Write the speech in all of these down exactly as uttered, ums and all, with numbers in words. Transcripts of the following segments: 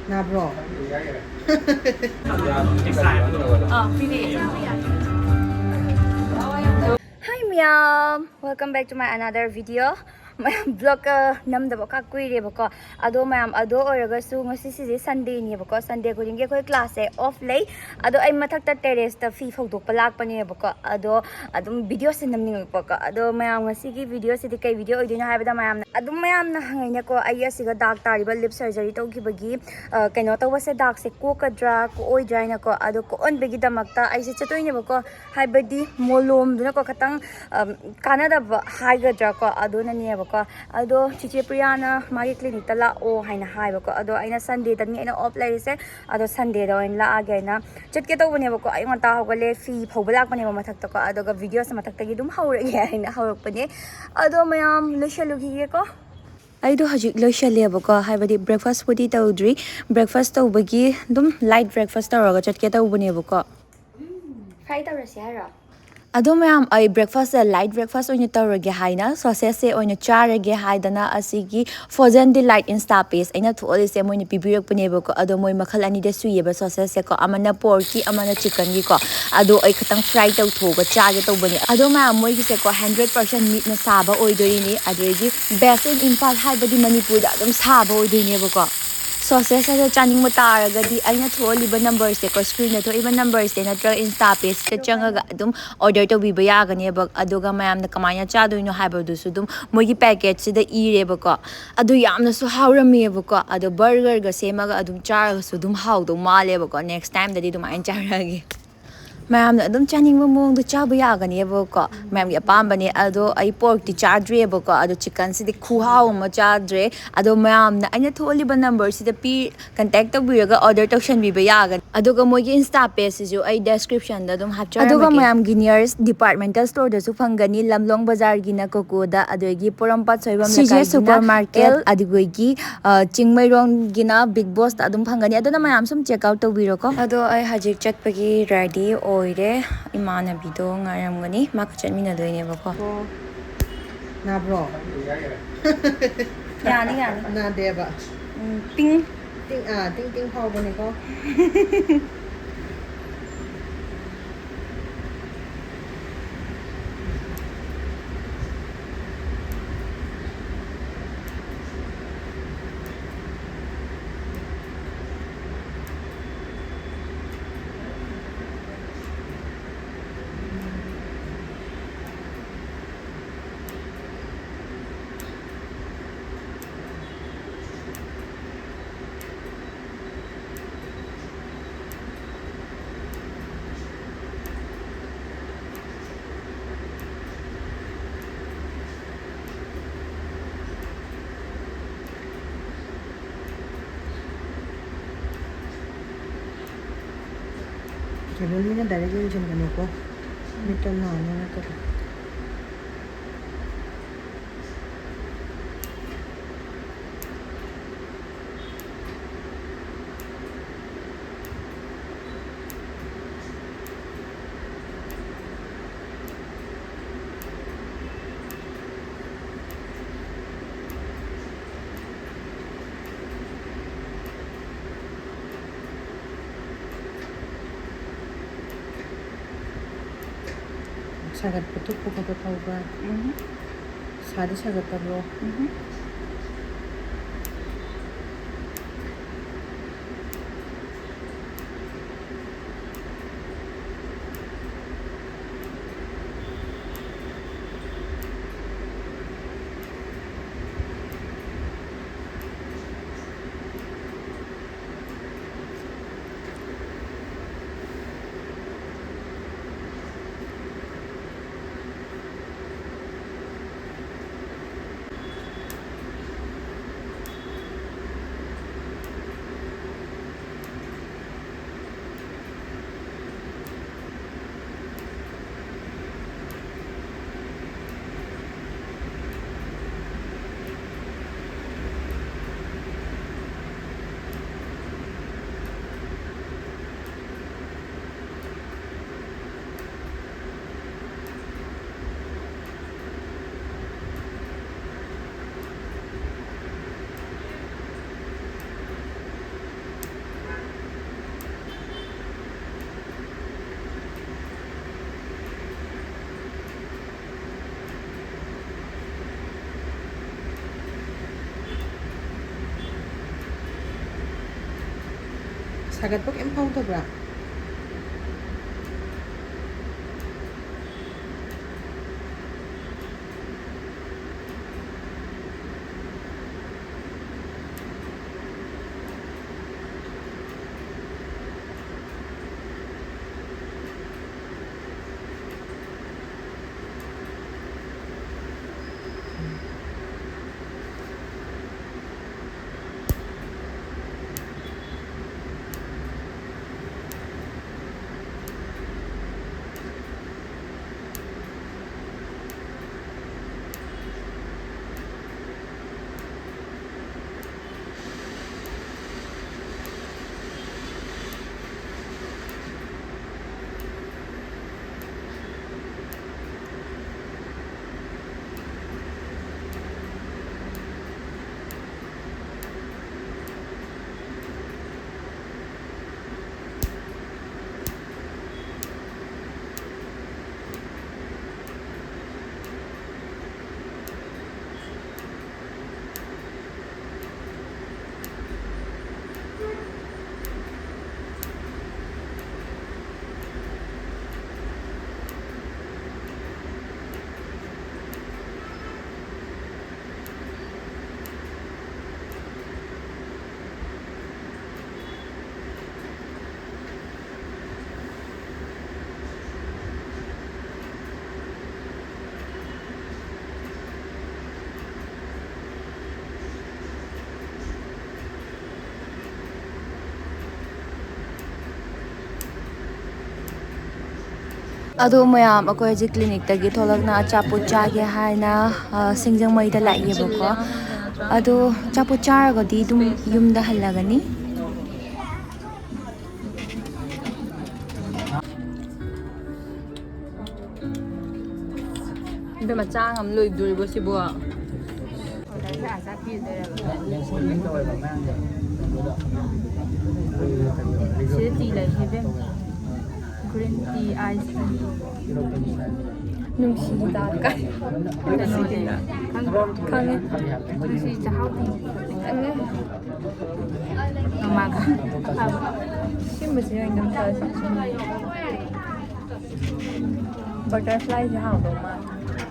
ꯅꯥꯕ꯭ꯔꯣ? Hi ꯃꯌꯥꯝ, welcome back to my another video. ꯃꯌꯥꯝ vlog ꯅꯝꯗꯕ ꯈꯔ ꯀꯨꯏꯔꯦꯕꯀꯣ꯫ ꯑꯗꯣ ꯃꯌꯥꯝ, ꯑꯗꯣ ꯑꯣꯏꯔꯒꯁꯨ ꯉꯁꯤꯁꯤꯗꯤ Sundayꯅꯦꯕꯀꯣ꯫ Sunday ꯈꯨꯗꯤꯡꯒꯤ ꯑꯩꯈꯣꯏ classꯁꯦ off ꯂꯩ꯫ ꯑꯗꯣ ꯑꯩ ꯃꯊꯛꯇ terraceꯇ ꯐꯤ ꯐꯧꯗꯣꯛꯄ ꯂꯥꯛꯄꯅꯦꯕꯀꯣ꯫ ꯑꯗꯣ ꯑꯗꯨꯝ videoꯁꯦ ꯅꯝꯅꯤꯡꯉꯛꯄꯀꯣ꯫ ꯑꯗꯣ ꯃꯌꯥꯝ, ꯉꯁꯤꯒꯤ videoꯁꯤꯗꯤ ꯀꯩ video ꯑꯣꯏꯗꯣꯏꯅꯣ ꯍꯥꯏꯕꯗ, ꯃꯌꯥꯝꯅ ꯑꯗꯨꯝ, ꯃꯌꯥꯝꯅ ꯍꯪꯉꯤꯅꯦꯀꯣ, ꯑꯩ ꯑꯁꯤꯒ dark ꯇꯥꯔꯤꯕ lip surgery ꯇꯧꯈꯤꯕꯒꯤ ꯑ, ꯀꯩꯅꯣ ꯇꯧꯕꯁꯦ, darkꯁꯦ ꯀꯣꯛꯀꯗ꯭ꯔꯥ ꯀꯣꯛꯑꯣꯏꯗ꯭ꯔꯥ ꯍꯥꯏꯅꯀꯣ꯫ ꯑꯗꯣ ꯀꯣꯛꯍꯟꯕꯒꯤꯗꯃꯛꯇ ꯑꯩꯁꯦ ꯆꯠꯇꯣꯏꯅꯦꯕꯀꯣ꯫ ꯍꯥꯏꯕꯗꯤ ꯃꯣꯂꯣꯝꯗꯨꯅꯀꯣ ꯈꯤꯇꯪ, ꯑꯝ, ꯀꯥꯟꯅꯗꯕ ꯍꯥꯏꯒꯗ꯭ꯔꯥꯀꯣ, ꯑꯗꯨꯅꯅꯦꯕꯀꯣ꯫ ꯑꯗꯣ ꯆꯤꯆꯦ ꯄ꯭ꯔꯤꯌꯥꯅ ꯃꯥꯒꯤ clinicꯇ ꯂꯥꯛꯑꯣ ꯍꯥꯏꯅ ꯍꯥꯏꯕꯀꯣ꯫ ꯑꯗꯣ ꯑꯩꯅ Sundayꯗꯅꯤ ꯑꯩꯅ off ꯂꯩꯔꯤꯁꯦ, ꯑꯗꯣ Sundayꯗ ꯑꯣꯏꯅ ꯂꯥꯛꯑꯒꯦꯅ ꯆꯠꯀꯦ ꯇꯧꯕꯅꯦꯕꯀꯣ꯫ ꯑꯌꯨꯛ ꯉꯟꯇꯥ ꯍꯧꯒꯠꯂꯦ, ꯐꯤ ꯐꯧꯕ ꯂꯥꯛꯄꯅꯦꯕ ꯃꯊꯛꯇꯀꯣ꯫ ꯑꯗꯨꯒ videoꯁꯦ ꯃꯊꯛꯇꯒꯤ ꯑꯗꯨꯝ ꯍꯧꯔꯒꯦ ꯍꯥꯏꯅ ꯍꯧꯔꯛꯄꯅꯦ꯫ ꯑꯗꯣ ꯃꯌꯥꯝ, ꯂꯣꯏꯁꯜꯂꯨꯈꯤꯒꯦꯀꯣ꯫ ꯑꯩꯗꯣ ꯍꯧꯖꯤꯛ ꯂꯣꯏꯁꯜꯂꯦꯕꯀꯣ, ꯍꯥꯏꯕꯗꯤ breakfastꯄꯨꯗꯤ ꯇꯧꯗ꯭ꯔꯤ꯫ Breakfast ꯇꯧꯕꯒꯤ ꯑꯗꯨꯝ light breakfast ꯇꯧꯔꯒ ꯆꯠꯀꯦ ꯇꯧꯕꯅꯦꯕꯀꯣ꯫ Fry ꯇꯧꯔꯁꯤ ꯍꯥꯏꯔꯣ? ꯑꯗꯣ ꯃꯌꯥꯝ, ꯑꯩ breakfastꯁꯦ light breakfast ꯑꯣꯏꯅ ꯇꯧꯔꯒꯦ ꯍꯥꯏꯅ sausageꯁꯦ ꯑꯣꯏꯅ ꯆꯥꯔꯒꯦ ꯍꯥꯏꯗꯅ ꯑꯁꯤꯒꯤ Frozen Delight Insta page ꯑꯩꯅ ꯊꯣꯛꯍꯜꯂꯤꯁꯦ ꯃꯣꯏꯅ ꯄꯤꯕꯤꯔꯛꯄꯅꯦꯕꯀꯣ꯫ ꯑꯗꯣ ꯃꯣꯏ ꯃꯈꯜ ꯑꯅꯤꯗ ꯁꯨꯏꯌꯦꯕ sausageꯁꯦꯀꯣ, ꯑꯃꯅ porkꯀꯤ, ꯑꯃꯅ chickenꯒꯤꯀꯣ꯫ ꯑꯗꯣ ꯑꯩ ꯈꯤꯇꯪ fry ꯇꯧꯊꯣꯛꯑꯒ ꯆꯥꯒꯦ ꯇꯧꯕꯅꯦ꯫ ꯑꯗꯣ ꯃꯌꯥꯝ, ꯃꯣꯏꯒꯤꯁꯦꯀꯣ hundred percent meatꯅ ꯁꯥꯕ ꯑꯣꯏꯗꯣꯏꯅꯤ, ꯑꯗꯨꯗꯒꯤ best in Imphal ꯍꯥꯏꯕꯗꯤ ꯃꯅꯤꯄꯨꯔꯗ ꯑꯗꯨꯝ ꯁꯥꯕ ꯑꯣꯏꯗꯣꯏꯅꯦꯕꯀꯣ꯫ Sausageꯁꯦ ꯆꯥꯅꯤꯡꯕ ꯇꯥꯔꯒꯗꯤ ꯑꯩꯅ ꯊꯣꯛꯍꯜꯂꯤꯕ numberꯁꯦꯀꯣ, screenꯗ ꯊꯣꯛꯏꯕ numberꯁꯦ ꯅꯠꯇ꯭ꯔꯒ Insta pageꯇ ꯆꯪꯉꯒ ꯑꯗꯨꯝ order ꯇꯧꯕꯤꯕ ꯌꯥꯒꯅꯦꯕ꯫ ꯑꯗꯨꯒ ꯃꯌꯥꯝꯅ ꯀꯃꯥꯏꯅ ꯆꯥꯗꯣꯏꯅꯣ ꯍꯥꯏꯕꯗꯨꯁꯨ ꯑꯗꯨꯝ ꯃꯣꯏꯒꯤ packageꯁꯤꯗ ꯏꯔꯦꯕꯀꯣ꯫ ꯑꯗꯨ ꯌꯥꯝꯅꯁꯨ ꯍꯥꯎꯔꯝꯃꯦꯕꯀꯣ꯫ ꯑꯗꯣ burgerꯒ ꯁꯦꯝꯃꯒ ꯑꯗꯨꯝ ꯆꯥꯔꯒꯁꯨ ꯑꯗꯨꯝ ꯍꯥꯎꯗꯧ ꯃꯥꯜꯂꯦꯕꯀꯣ꯫ Next timeꯗꯗꯤ ꯑꯗꯨꯃꯥꯏꯅ ꯆꯥꯔꯛꯑꯒꯦ꯫ ꯃꯌꯥꯝꯅ ꯑꯗꯨꯝ ꯆꯥꯅꯤꯡꯕ ꯃꯑꯣꯡꯗ ꯆꯥꯕ ꯌꯥꯒꯅꯦꯕꯀꯣ, ꯃꯌꯥꯝꯒꯤ ꯑꯄꯥꯝꯕꯅꯦ꯫ ꯑꯗꯣ ꯑꯩ porkꯇꯤ ꯆꯥꯗ꯭ꯔꯤꯑꯕꯀꯣ, ꯑꯗꯣ chickenꯁꯤꯗꯤ ꯈꯨꯍꯥꯎ ꯑꯃ ꯆꯥꯗ꯭ꯔꯦ꯫ ꯑꯗꯣ ꯃꯌꯥꯝꯅ ꯑꯩꯅ ꯊꯣꯛꯍꯜꯂꯤꯕ numberꯁꯤꯗ ꯄꯤ, contact ꯇꯧꯕꯤꯔꯒ order ꯇꯧꯁꯟꯕꯤꯕ ꯌꯥꯒꯅꯤ꯫ ꯑꯗꯨꯒ ꯃꯣꯏꯒꯤ Insta pageꯁꯤꯁꯨ ꯑꯩ descriptionꯗ ꯑꯗꯨꯝ ꯍꯥꯞꯆꯔꯝꯃꯒꯦ꯫ ꯑꯗꯨꯒ ꯃꯌꯥꯝꯒꯤ nearest departmental storeꯗꯁꯨ ꯐꯪꯒꯅꯤ, ꯂꯝꯂꯣꯡ ꯕꯖꯥꯔꯒꯤꯅ COCOꯗ, ꯑꯗꯨꯗꯒꯤ ꯄꯣꯔꯣꯝꯄꯥꯠ ꯁꯣꯏꯕꯝ ꯁꯤꯖꯦ ꯂꯩꯀꯥꯏꯒꯤꯅ supermarket, ꯑꯦꯜ, ꯑꯗꯨꯗꯒꯤ ꯑ, ꯆꯤꯡꯃꯩꯔꯣꯡꯒꯤꯅ Big Bossꯇ ꯑꯗꯨꯝ ꯐꯪꯒꯅꯤ꯫ ꯑꯗꯨꯅ ꯃꯌꯥꯝ ꯁꯨꯝ check out ꯇꯧꯕꯤꯔꯣꯀꯣ꯫ ꯑꯗꯣ ꯑꯩ ꯍꯧꯖꯤꯛ ꯆꯠꯄꯒꯤ ready ꯑꯣꯏꯔꯦ꯫ ꯏꯃꯥꯟꯅꯕꯤꯗꯣ ꯉꯥꯏꯔꯝꯒꯅꯤ, ꯃꯥꯒ ꯆꯠꯃꯤꯟꯅꯗꯣꯏꯅꯦꯕꯀꯣ꯫ ꯑꯣ, ꯅꯥꯕ꯭ꯔꯣ? ꯌꯥꯅꯤ, ꯌꯥꯅꯤ꯫ ꯅꯥꯗꯦꯕ? ꯎꯝ, pink, ꯇꯤꯡ, ꯑꯥ, ꯇꯤꯡ ꯇꯤꯡ ꯐꯥꯎꯕꯅꯦꯀꯣ꯫ ꯁꯦꯂꯨꯟꯒꯤꯅ direct ꯌꯦꯡꯁꯤꯟꯕꯅꯦꯀꯣ, ꯃꯤꯠꯇ ꯅꯥꯅꯤ ꯅꯠꯇ꯭ꯔꯗꯤ꯫ ꯁꯥꯒꯠꯄ ꯊꯨꯞꯄ ꯈꯣꯠꯄ ꯐꯥꯎꯕ꯭ꯔꯥ? ꯎꯝ꯫ ꯁꯥꯗꯤ ꯁꯥꯒꯠꯇꯕ꯭ꯔꯣ? ꯎꯝ꯫ ꯁꯥꯒꯠꯄ ꯀꯩꯝ ꯐꯥꯎꯗꯕ꯭ꯔꯥ? ꯑꯗꯣ ꯃꯌꯥꯝ, ꯑꯩꯈꯣꯏ ꯍꯧꯖꯤꯛ ꯀ꯭ꯂꯤꯅꯤꯛꯇꯒꯤ ꯊꯣꯛꯂꯛꯅ ꯑꯆꯥꯄꯣꯠ ꯆꯥꯒꯦ ꯍꯥꯏꯅ, ꯑ, ꯁꯤꯡꯖꯃꯩꯗ ꯂꯥꯛꯏꯌꯦꯕꯀꯣ꯫ ꯑꯗꯣ ꯑꯆꯥꯄꯣꯠ ꯆꯥꯔꯒꯗꯤ ꯑꯗꯨꯝ ꯌꯨꯝꯗ ꯍꯜꯂꯒꯅꯤ꯫ ꯏꯕꯦꯝꯃ, ꯆꯥ ꯉꯝ ꯂꯣꯏꯗꯣꯔꯤꯕꯣ ꯁꯤꯕꯣ? ꯁꯤꯗ ꯇꯤ ꯂꯩ ꯏꯕꯦꯝꯃ꯫ Green tea, ice tea꯫ ꯅꯨꯡꯁꯤ ꯍꯤꯗꯥꯛꯀ꯫ ꯀꯩꯅꯣꯗꯤ ꯈꯪꯗ꯭ꯔꯣ? ꯈꯪꯉꯦ꯫ ꯅꯨꯡꯁꯤ ꯆꯥꯛꯍꯥꯎ ꯇꯤ꯫ ꯈꯪꯉꯦ꯫ ꯃꯃꯥꯒ꯫ ꯁꯤꯒꯨꯝꯕꯁꯤ ꯑꯣꯏꯅ ꯑꯗꯨꯝ ꯆꯥꯁꯤ꯫ ꯕꯇꯔꯐ꯭ꯂꯥꯏꯁꯦ ꯍꯥꯎꯗꯧ ꯃꯥꯜꯂꯦ꯫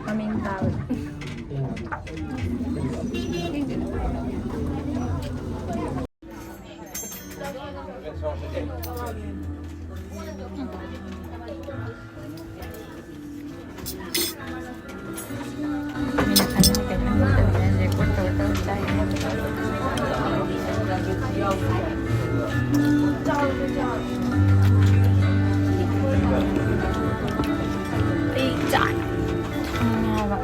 ꯃꯃꯤꯡ ꯇꯥꯕꯗ꯫ ꯑꯩ ꯆꯥꯛ ꯊꯣꯡꯉꯦ ꯍꯥꯏꯕ꯫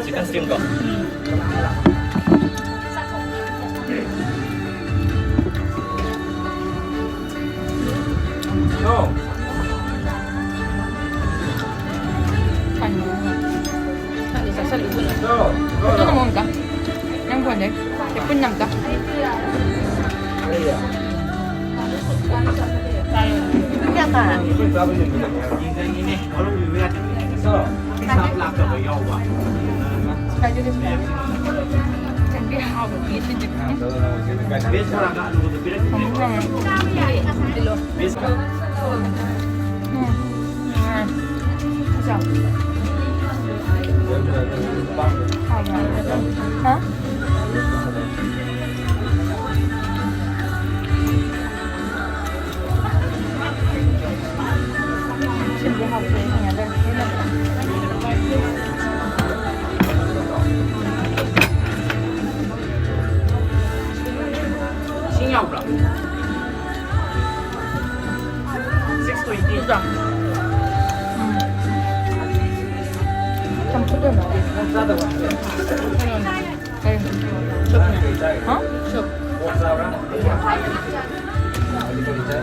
Chicken steam ko. No. Ano sa salubon? No. No, no. Ano mo ka? Nang kuwan eh. Ipon lang ka. Ano yan? Kaya ka. Ipon, sabi niya, ipon. So, ꯏꯁꯤꯡ ꯌꯥꯎꯕ꯭ꯔꯣ? Six twenty. ꯎꯝ꯫ ꯆꯝꯐꯨꯠ ꯑꯣꯏꯅ꯫ ꯀꯩꯅꯣꯅꯦ꯫ ꯀꯩꯅꯣ? ꯁꯨꯞꯅꯦ꯫ ꯍꯥ? ꯁꯨꯞ꯫ ꯑꯣꯛ ꯆꯥꯕ꯭ꯔꯥ? ꯀꯔꯤ ꯀꯔꯤ ꯆꯥꯏ?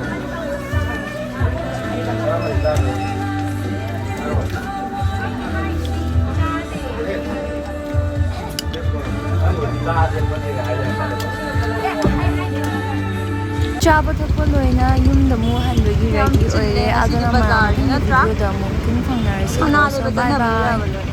ꯆꯥꯕ ꯊꯛꯄ ꯂꯣꯏꯅ ꯌꯨꯝꯗ ꯑꯃꯨꯛ ꯍꯟꯕꯒꯤ ꯌꯥꯝ ꯔꯦꯗꯤ ꯑꯣꯏꯔꯦ꯫ ꯆꯤꯜꯂꯦ ꯉꯁꯤꯗꯤ ꯑꯗꯨꯅ ꯕꯖꯥꯔꯁꯦ ꯃꯌꯥꯝ ꯅꯠꯇ꯭ꯔꯥ? ꯚꯤꯗꯤꯑꯣꯗ ꯑꯃꯨꯛ ꯄꯨꯡ ꯐꯪꯅꯔꯁꯤ꯫ ꯁꯅꯥ ꯂꯩꯕ ꯕꯥꯏ ꯆꯠꯅꯕ ꯕꯥꯏ꯫ ꯌꯥꯕ ꯂꯣꯏ꯫